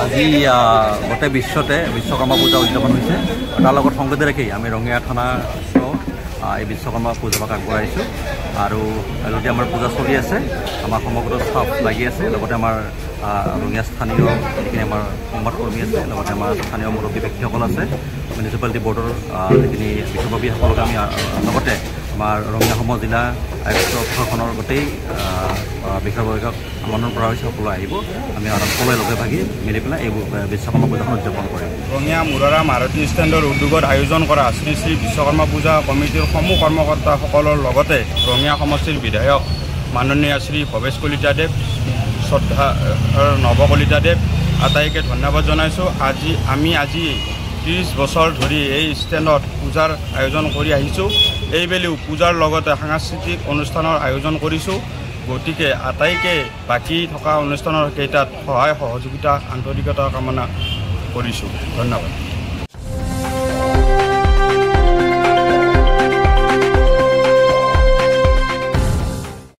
আজি গোটেই বিশ্বতে বিশ্বকৰ্মা পূজা উদযাপন হৈছে। তাৰ লগত সংগতি ৰাখি আমি ৰঙিয়া থানাত এই বিশ্বকৰ্মা পূজাভাগ আগবঢ়াইছোঁ। আৰু যদি আমাৰ পূজা চলি আছে, আমাৰ সমগ্ৰ ষ্টাফ লাগি আছে, লগতে আমাৰ ৰঙিয়া স্থানীয় যিখিনি আমাৰ সংবাদকৰ্মী আছে, লগতে আমাৰ স্থানীয় মুৰব্বী ব্যক্তিসকল আছে, মিউনিচিপালিটি বৰ্ডৰ যিখিনি বিষয়ববীয়াসকলক আমি লগতে আমাৰ ৰঙিয়া সম জিলা আয়ুক্ত প্ৰশাসনৰ গোটেই বিষয়ববীয়াক আমন্ত্ৰণ কৰা হৈছে, সকলো আহিব। আমি সকলোৱে লগে ভাগি মিলি পেলাই এই বিশ্বকৰ্মা পূজাখন উদযাপন কৰিম। ৰঙিয়া মুৰাৰা মাৰুতি ষ্টেণ্ডৰ উদ্যোগত আয়োজন কৰা শ্ৰী শ্ৰী বিশ্বকৰ্মা পূজা কমিটিৰ সমূহ কৰ্মকৰ্তাসকলৰ লগতে ৰঙিয়া সমষ্টিৰ বিধায়ক মাননীয় শ্ৰী ভৱেশ কলিতাদেৱ, শ্ৰদ্ধা নৱ কলিতাদেৱ আটাইকে ধন্যবাদ জনাইছোঁ। আমি আজি 30 বছৰ ধৰি এই ষ্টেণ্ডত পূজাৰ আয়োজন কৰি আহিছোঁ। এইবেলিও পূজাৰ লগতে সাংস্কৃতিক অনুষ্ঠানৰ আয়োজন কৰিছোঁ। গতিকে আটাইকে বাকী থকা অনুষ্ঠানৰ কেইটাত সহায় সহযোগিতা আন্তৰিকতা কামনা কৰিছোঁ। ধন্যবাদ।